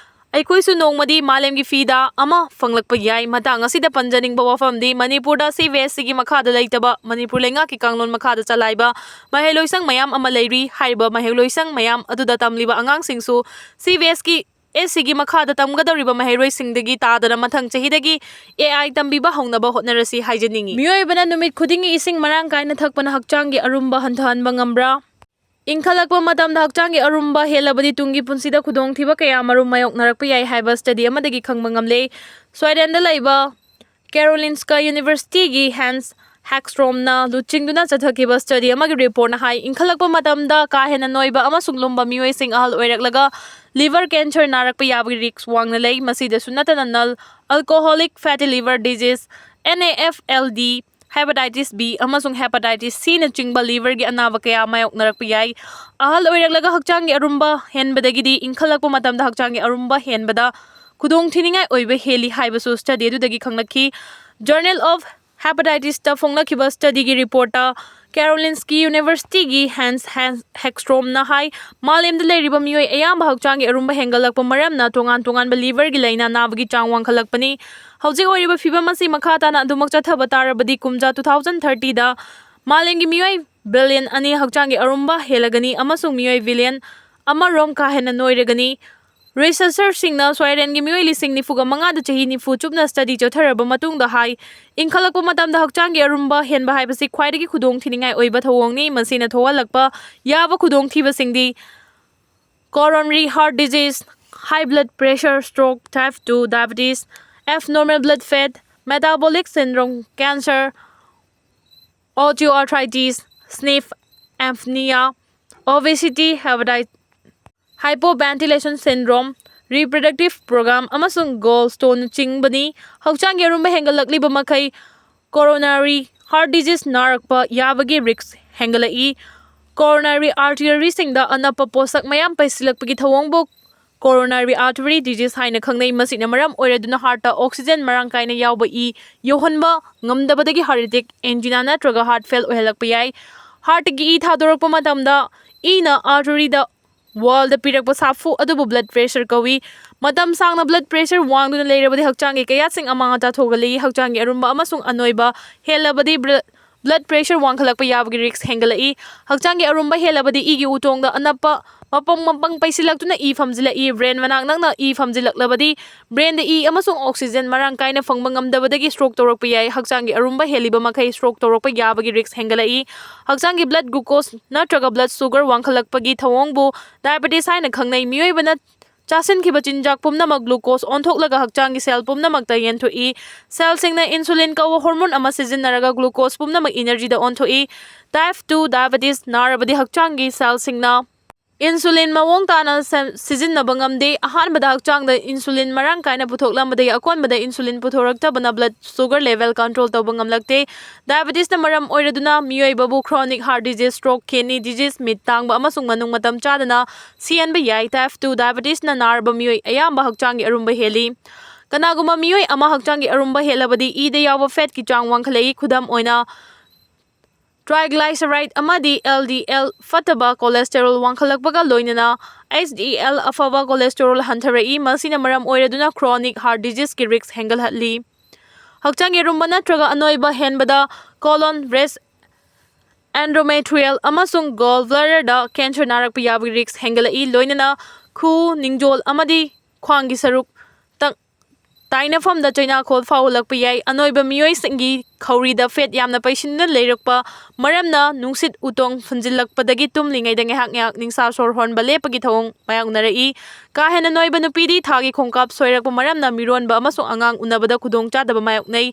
ꯑꯩꯈꯣꯏꯁꯨ ꯅꯣꯡꯃꯗꯤ ꯃꯥꯂꯦꯝꯒꯤ ꯐꯤꯗꯥ ꯑꯃ ꯐꯪꯂꯛꯄ ꯌꯥꯏ꯫ ꯃꯇꯥꯡ ꯑꯁꯤꯗ ꯄꯟꯖꯅꯤꯡꯕ ꯋꯥꯐꯝꯗꯤ ꯃꯅꯤꯄꯨꯔꯗ C B S E ꯒꯤ ꯃꯈꯥꯗ ꯂꯩꯇꯕ ꯃꯅꯤꯄꯨꯔ ꯂꯩꯉꯥꯛꯀꯤ ꯀꯥꯡꯂꯣꯟ ꯃꯈꯥꯗ ꯆꯂꯥꯏꯕ ꯃꯍꯩꯂꯣꯏꯁꯪ ꯃꯌꯥꯝ ꯑꯃ ꯂꯩꯔꯤ꯫ ꯍꯥꯏꯔꯤꯕ ꯃꯍꯩꯂꯣꯏꯁꯪ ꯃꯌꯥꯝ ꯑꯗꯨꯗ ꯇꯝꯂꯤꯕ ꯑꯉꯥꯡꯁꯤꯡꯁꯨ C B S E ꯒꯤ S C ꯒꯤ ꯃꯈꯥꯗ ꯇꯝꯒꯗꯧꯔꯤꯕ ꯃꯍꯩꯔꯣꯏꯁꯤꯡꯗꯒꯤ ꯇꯥꯗꯅ ꯃꯊꯪ ꯆꯍꯤꯗꯒꯤ A I ꯇꯝꯕꯤꯕ ꯍꯧꯅꯕ ꯍꯣꯠꯅꯔꯁꯤ ꯍꯥꯏꯖꯅꯤꯡꯏ꯫ ꯃꯤꯑꯣꯏꯕꯅ ꯅꯨꯃꯤꯠ ꯈꯨꯗꯤꯡꯒꯤ ꯏꯁꯤꯡ ꯃꯔꯥꯡ ꯀꯥꯏꯅ ꯊꯛꯄꯅ ꯍꯛꯆꯥꯡꯒꯤ ꯑꯔꯨꯝꯕ ꯍꯟꯊꯍꯟꯕ ꯉꯝꯕ꯭ꯔꯥ? ꯏꯟꯈꯠꯂꯛꯄ ꯃꯇꯝꯗ ꯍꯛꯆꯥꯡꯒꯤ ꯑꯔꯨꯝꯕ ꯍꯦꯜꯂꯕꯗꯤ ꯇꯨꯡꯒꯤ ꯄꯨꯟꯁꯤꯗ ꯈꯨꯗꯣꯡꯊꯤꯕ ꯀꯌꯥ ꯃꯔꯨꯝ ꯃꯥꯌꯣꯛꯅꯔꯛꯄ ꯌꯥꯏ ꯍꯥꯏꯕ study ꯑꯃꯗꯒꯤ ꯈꯪꯕ ꯉꯝꯂꯦ꯫ Swedenꯗ ꯂꯩꯕ Karolinska University ꯒꯤ Hans Hagström ꯅ ꯂꯨꯆꯤꯡꯗꯨꯅ ꯆꯠꯊꯈꯤꯕ study ꯑꯃꯒꯤ report ꯅ ꯍꯥꯏ, ꯏꯟꯈꯠꯂꯛꯄ ꯃꯇꯝꯗ ꯀꯥ ꯍꯦꯟꯅ ꯅꯣꯏꯕ ꯑꯃꯁꯨꯡ ꯂꯨꯝꯕ ꯃꯤꯑꯣꯏꯁꯤꯡ ꯑꯍꯜ ꯑꯣꯏꯔꯛꯂꯒ liver cancer ꯅꯥꯔꯛꯄ ꯌꯥꯕꯒꯤ risk ꯋꯥꯡꯅ ꯂꯩ꯫ ꯃꯁꯤꯗꯁꯨ ꯅꯠꯇꯅ non alcoholic fatty liver disease, N A F L D, hepatitis B ꯑꯃꯁꯨꯡ hepatitis C ꯅꯆꯤꯡꯕ liver ꯒꯤ ꯑꯅꯥꯕ ꯀꯌꯥ ꯃꯥꯌꯣꯛꯅꯔꯛꯄ ꯌꯥꯏ꯫ ꯑꯍꯜ ꯑꯣꯏꯔꯛꯂꯒ ꯍꯛꯆꯥꯡꯒꯤ ꯑꯔꯨꯝꯕ ꯍꯦꯟꯕꯗꯒꯤꯗꯤ ꯏꯟꯈꯠꯂꯛꯄ ꯃꯇꯝꯗ ꯍꯛꯆꯥꯡꯒꯤ ꯑꯔꯨꯝꯕ ꯍꯦꯟꯕꯗ ꯈꯨꯗꯣꯡꯊꯤꯅꯤꯡꯉꯥꯏ ꯑꯣꯏꯕ ꯍꯦꯜꯂꯤ ꯍꯥꯏꯕꯁꯨ study ꯑꯗꯨꯗꯒꯤ ꯈꯪꯂꯛꯈꯤ꯫ Journal of ꯍꯦꯄꯥꯇꯥꯏꯇꯤꯁꯇ ꯐꯣꯡꯅꯈꯤꯕ ꯁ꯭ꯇꯗꯤꯒꯤ ꯔꯤꯄꯣꯔꯠꯇ ꯀꯦꯔꯣꯂꯤꯟꯁꯀꯤ ꯌꯨꯅꯤꯚꯔꯁꯤꯇꯤꯒꯤ ꯍꯦꯟꯁ ꯍꯦꯛꯁꯇ꯭ꯔꯣꯝꯅ ꯍꯥꯏ, ꯃꯥꯂꯦꯝꯗ ꯂꯩꯔꯤꯕ ꯃꯤꯑꯣꯏ ꯑꯌꯥꯝꯕ ꯍꯛꯆꯥꯡꯒꯤ ꯑꯔꯨꯝꯕ ꯍꯦꯟꯒꯠꯂꯛꯄ ꯃꯔꯝꯅ ꯇꯣꯉꯥꯟ ꯇꯣꯉꯥꯟꯕ ꯂꯤꯚꯔꯒꯤ ꯂꯥꯏꯅꯥ ꯅꯥꯕꯒꯤ ꯆꯥꯡ ꯋꯥꯡꯈꯠꯂꯛꯄꯅꯤ꯫ ꯍꯧꯖꯤꯛ ꯑꯣꯏꯔꯤꯕ ꯐꯤꯕꯝ ꯑꯁꯤ ꯃꯈꯥ ꯇꯥꯅ ꯑꯗꯨꯃꯛ ꯆꯠꯊꯕ ꯇꯥꯔꯕꯗꯤ ꯀꯨꯝꯖꯥ two thousand thirtyꯗ ꯃꯥꯂꯦꯝꯒꯤ ꯃꯤꯑꯣꯏ ꯕꯤꯂꯤꯌꯟ ꯑꯅꯤ ꯍꯛꯆꯥꯡꯒꯤ ꯑꯔꯨꯝꯕ ꯍꯦꯜꯂꯒꯅꯤ ꯑꯃꯁꯨꯡ ꯃꯤꯑꯣꯏ ꯕꯤꯂꯤꯌꯟ ꯑꯃꯔꯣꯝ ꯀꯥ ꯍꯦꯟꯅ ꯅꯣꯏꯔꯒꯅꯤ꯫ ꯔꯤꯁꯔꯆꯔꯁꯤꯡꯅ ꯁ꯭ꯋꯥꯏꯔꯦꯟꯒꯤ ꯃꯤꯑꯣꯏ ꯂꯤꯁꯤꯡ ꯅꯤꯐꯨꯒ ꯃꯉꯥꯗ ꯆꯍꯤ ꯅꯤꯐꯨ ꯆꯨꯞꯅ ꯁ꯭ꯇꯗꯤ ꯆꯠꯊꯔꯕ ꯃꯇꯨꯡꯗ ꯍꯥꯏ, ꯏꯟꯈꯠꯂꯛꯄ ꯃꯇꯝꯗ ꯍꯛꯆꯥꯡꯒꯤ ꯑꯔꯨꯝꯕ ꯍꯦꯟꯕ ꯍꯥꯏꯕꯁꯤ ꯈ꯭ꯋꯥꯏꯗꯒꯤ ꯈꯨꯗꯣꯡꯊꯤꯅꯤꯡꯉꯥꯏ ꯑꯣꯏꯕ ꯊꯧꯑꯣꯡꯅꯤ꯫ ꯃꯁꯤꯅ ꯊꯣꯛꯍꯜꯂꯛꯄ ꯌꯥꯕ ꯈꯨꯗꯣꯡꯊꯤꯕꯁꯤꯡꯗꯤ coronary heart disease, high blood pressure, stroke, type two diabetes, abnormal blood fat, metabolic syndrome, cancer, osteoarthritis, sleep apnea, obesity, hepatitis, hypoventilation syndrome, reproductive program ꯑꯃꯁꯨꯡ gallstone ꯆꯤꯡꯕꯅꯤ꯫ ꯍꯛꯆꯥꯡꯒꯤ ꯑꯔꯨꯝꯕ ꯍꯦꯟꯒꯠꯂꯛꯂꯤꯕ ꯃꯈꯩ coronary heart disease ꯅꯥꯔꯛꯄ ꯌꯥꯕꯒꯤ risk ꯍꯦꯟꯒꯠꯂꯛꯏ꯫ Coronary arteryꯁꯤꯡꯗ ꯑꯅꯞꯄ ꯄꯣꯠꯁꯛ ꯃꯌꯥꯝ ꯄꯩꯁꯤꯜꯂꯛꯄꯒꯤ ꯊꯧꯑꯣꯡꯕꯨ coronary artery disease ꯍꯥꯏꯅ ꯈꯪꯅꯩ꯫ ꯃꯁꯤꯅ ꯃꯔꯝ ꯑꯣꯏꯔꯗꯨꯅ heartꯇ oxygen ꯃꯔꯥꯡ ꯀꯥꯏꯅ ꯌꯥꯎꯕ ꯏ ꯌꯧꯍꯟꯕ ꯉꯝꯗꯕꯗꯒꯤ heart attack, angina ꯅꯠꯇ꯭ꯔꯒ heart fail ꯑꯣꯏꯍꯜꯂꯛꯄ ꯌꯥꯏ꯫ Heartꯀꯤ ꯏ ꯊꯥꯗꯣꯔꯛꯄ ꯃꯇꯝꯗ ꯏꯅ arteryꯗ wallꯗ ꯄꯤꯔꯛꯄ ꯁꯥꯐꯨ ꯑꯗꯨꯕꯨ blood pressure ꯀꯧꯏ꯫ ꯃꯇꯝ ꯁꯥꯡꯅ blood pressure ꯋꯥꯡꯗꯨꯅ ꯂꯩꯔꯕꯗꯤ ꯍꯛꯆꯥꯡꯒꯤ ꯀꯌꯥꯠꯁꯤꯡ ꯑꯃꯥꯡ ꯑꯇꯥ ꯊꯣꯛꯍꯜꯂꯤ꯫ ꯍꯛꯆꯥꯡꯒꯤ ꯑꯔꯨꯝꯕ ꯑꯃꯁꯨꯡ ꯑꯅꯣꯏꯕ ꯍꯦꯜꯂꯕꯗꯤ blood pressure ꯋꯥꯡꯈꯠꯂꯛꯄ ꯌꯥꯕꯒꯤ risk ꯍꯦꯟꯒꯠꯂꯛꯏ꯫ ꯍꯛꯆꯥꯡꯒꯤ ꯑꯔꯨꯝꯕ ꯍꯦꯜꯂꯕꯗꯤ ꯏꯒꯤ ꯎꯇꯣꯡꯗ ꯑꯅꯞꯄ ꯃꯄꯪ ꯃꯄꯪ ꯄꯩꯁꯤꯜꯂꯛꯇꯨꯅ ꯏ ꯐꯝꯖꯤꯜꯂꯛꯏ꯫ Brain ꯃꯅꯥꯛ ꯅꯛꯅ ꯏ ꯐꯝꯖꯤꯜꯂꯛꯂꯕꯗꯤ brainꯗ ꯏ ꯑꯃꯁꯨꯡ oxygen ꯃꯔꯥꯡ ꯀꯥꯏꯅ ꯐꯪꯕ ꯉꯝꯗꯕꯗꯒꯤ stroke ꯇꯧꯔꯛꯄ ꯌꯥꯏ꯫ ꯍꯛꯆꯥꯡꯒꯤ ꯑꯔꯨꯝꯕ ꯍꯦꯜꯂꯤꯕ ꯃꯈꯩ stroke ꯇꯧꯔꯛꯄ ꯌꯥꯕꯒꯤ risk ꯍꯦꯟꯒꯠꯂꯛꯏ꯫ ꯍꯛꯆꯥꯡꯒꯤ blood glucose ꯅꯠꯇ꯭ꯔꯒ blood sugar ꯋꯥꯡꯈꯠꯂꯛꯄꯒꯤ ꯊꯧꯑꯣꯡꯕꯨ diabetes ꯍꯥꯏꯅ ꯈꯪꯅꯩ꯫ ꯃꯤꯑꯣꯏꯕꯅ ꯆꯥꯁꯤꯟꯈꯤꯕ ꯆꯤꯟꯖꯥꯛ ꯄꯨꯝꯅꯃꯛ glucose ꯑꯣꯟꯊꯣꯛꯂꯒ ꯍꯛꯆꯥꯡꯒꯤ cell ꯄꯨꯝꯅꯃꯛꯇ ꯌꯦꯟꯊꯣꯛꯏ꯫ Cellꯁꯤꯡꯅ insulin ꯀꯧꯕ hormone ꯑꯃ ꯁꯤꯖꯤꯟꯅꯔꯒ glucose ꯄꯨꯝꯅꯃꯛ energyꯗ ꯑꯣꯟꯊꯣꯛꯏ꯫ Type two diabetes ꯅꯥꯔꯕꯗꯤ ꯍꯛꯆꯥꯡꯒꯤ cellꯁꯤꯡꯅ insulin ꯃꯑꯣꯡ ꯇꯥꯅ ꯁꯦꯝ-, ꯁꯤꯖꯤꯟꯅꯕ ꯉꯝꯗꯦ꯫ ꯑꯍꯥꯟꯕꯗ ꯍꯛꯆꯥꯡꯗ insulin ꯃꯔꯥꯡ ꯀꯥꯏꯅ ꯄꯨꯊꯣꯛꯂꯝꯕꯗꯒꯤ ꯑꯀꯣꯟꯕꯗ insulin ꯄꯨꯊꯣꯔꯛꯇꯕꯅ blood sugar level control ꯇꯧꯕ ꯉꯝꯂꯛꯇꯦ꯫ Diabetesꯅ ꯃꯔꯝ ꯑꯣꯏꯔꯗꯨꯅ ꯃꯤꯑꯣꯏꯕꯕꯨ chronic heart disease, stroke, kidney disease, ꯃꯤꯠ ꯇꯥꯡꯕ ꯑꯃꯁꯨꯡ ꯃꯅꯨꯡ ꯃꯇꯝ ꯆꯥꯗꯅ ꯁꯤꯍꯟꯕ ꯌꯥꯏ꯫ Type two diabetesꯅ ꯅꯥꯔꯕ ꯃꯤꯑꯣꯏ ꯑꯌꯥꯝꯕ ꯍꯛꯆꯥꯡꯒꯤ ꯑꯔꯨꯝꯕ ꯍꯦꯜꯂꯤ꯫ ꯀꯅꯥꯒꯨꯝꯕ ꯃꯤꯑꯣꯏ ꯑꯃ ꯍꯛꯆꯥꯡꯒꯤ ꯑꯔꯨꯝꯕ ꯍꯦꯜꯂꯕꯗꯤ ꯏꯗ ꯌꯥꯎꯕ ꯐꯦꯠꯀꯤ ꯆꯥꯡ ꯋꯥꯡꯈꯠꯂꯛꯏ꯫ ꯈꯨꯗꯝ ꯑꯣꯏꯅ, ꯇ꯭ꯔꯥꯏꯒ꯭ꯂꯥꯏꯁꯦꯔꯥꯏꯗ ꯑꯃꯗꯤ ꯑꯦꯜ ꯗꯤ ꯑꯦꯜ ꯐꯠꯇꯕ ꯀꯣꯂꯦꯁꯇꯦꯔꯣꯜ ꯋꯥꯡꯈꯠꯂꯛꯄꯒ ꯂꯣꯏꯅꯅ ꯑꯩꯆ ꯗꯤ ꯑꯦꯜ ꯑꯐꯕ ꯀꯣꯂꯦꯁꯇꯦꯔꯣꯜ ꯍꯟꯊꯔꯛꯏ꯫ ꯃꯁꯤꯅ ꯃꯔꯝ ꯑꯣꯏꯔꯗꯨꯅ ꯀ꯭ꯔꯣꯅꯤꯛ ꯍꯥꯔꯠ ꯗꯤꯖꯤꯖꯀꯤ ꯔꯤꯁ꯭ꯛ ꯍꯦꯟꯒꯠꯍꯜꯂꯤ꯫ ꯍꯛꯆꯥꯡꯒꯤ ꯑꯔꯨꯝꯕ ꯅꯠꯇ꯭ꯔꯒ ꯑꯅꯣꯏꯕ ꯍꯦꯟꯕꯗ ꯀꯣꯂꯣꯟ, ꯕ꯭ꯔꯦꯁ, ꯑꯦꯟꯗꯣꯃꯦꯇ꯭ꯔꯤꯌꯦꯜ ꯑꯃꯁꯨꯡ ꯒꯣꯜ ꯕ꯭ꯂꯦꯗꯔꯗ ꯀꯦꯟꯁꯔ ꯅꯥꯔꯛꯄ ꯌꯥꯕꯒꯤ ꯔꯤꯁ꯭ꯛ ꯍꯦꯟꯒꯠꯂꯛꯏ꯫ ꯂꯣꯏꯅꯅ ꯈꯨ, ꯅꯤꯡꯖꯣꯜ ꯑꯃꯗꯤ ꯈ꯭ꯋꯥꯡꯒꯤ ꯁꯔꯨꯛ ꯇꯥꯏꯅꯐꯝꯗ ꯆꯩꯅꯥꯈꯣꯜ ꯐꯥꯎꯍꯜꯂꯛꯄ ꯌꯥꯏ꯫ ꯑꯅꯣꯏꯕ ꯃꯤꯑꯣꯏꯁꯤꯡꯒꯤ ꯈꯧꯔꯤꯗ ꯐꯦꯠ ꯌꯥꯝꯅ ꯄꯩꯁꯤꯟꯗꯨꯅ ꯂꯩꯔꯛꯄ ꯃꯔꯝꯅ ꯅꯨꯡꯁꯤꯠ ꯎꯇꯣꯡ ꯐꯨꯟꯖꯤꯜꯂꯛꯄꯗꯒꯤ ꯇꯨꯝꯂꯤꯉꯩꯗ ꯉꯥꯏꯍꯥꯛ ꯉꯥꯏꯍꯥꯛ ꯅꯤꯡꯁꯥ ꯁꯣꯔ ꯍꯣꯟꯕ ꯂꯦꯞꯄꯒꯤ ꯊꯧꯑꯣꯡ ꯃꯥꯌꯣꯛꯅꯔꯛꯏ꯫ ꯀꯥ ꯍꯦꯟꯅ ꯅꯣꯏꯕ ꯅꯨꯄꯤꯗꯤ ꯊꯥꯒꯤ ꯈꯣꯡꯀꯥꯞ ꯁꯣꯏꯔꯛꯄ ꯃꯔꯝꯅ ꯃꯤꯔꯣꯟꯕ ꯑꯃꯁꯨꯡ ꯑꯉꯥꯡ ꯎꯅꯕꯗ ꯈꯨꯗꯣꯡꯆꯥꯗꯕ ꯃꯥꯌꯣꯛꯅꯩ꯫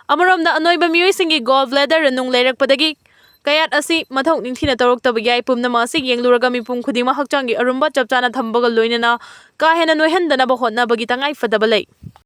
ꯑꯃꯔꯣꯝꯗ, ꯑꯅꯣꯏꯕ ꯃꯤꯑꯣꯏꯁꯤꯡꯒꯤ ꯒꯣꯜ ꯕ꯭ꯂꯦꯗꯔ ꯅꯨꯡ ꯂꯩꯔꯛꯄꯗꯒꯤ ꯀꯌꯥꯠ ꯑꯁꯤ ꯃꯊꯧ ꯅꯤꯡꯊꯤꯅ ꯇꯧꯔꯛꯇꯕ ꯌꯥꯏ꯫ ꯄꯨꯝꯅꯃꯛ ꯑꯁꯤ ꯌꯦꯡꯂꯨꯔꯒ ꯃꯤꯄꯨꯝ ꯈꯨꯗꯤꯡꯃꯛ ꯍꯛꯆꯥꯡꯒꯤ ꯑꯔꯨꯝꯕ ꯆꯞ ꯆꯥꯅ ꯊꯝꯕꯒ ꯂꯣꯏꯅꯅ ꯀꯥ ꯍꯦꯟꯅ ꯅꯣꯏꯍꯟꯗꯅꯕ ꯍꯣꯠꯅꯕꯒꯤ ꯇꯉꯥꯏ ꯐꯗꯕ ꯂꯩ꯫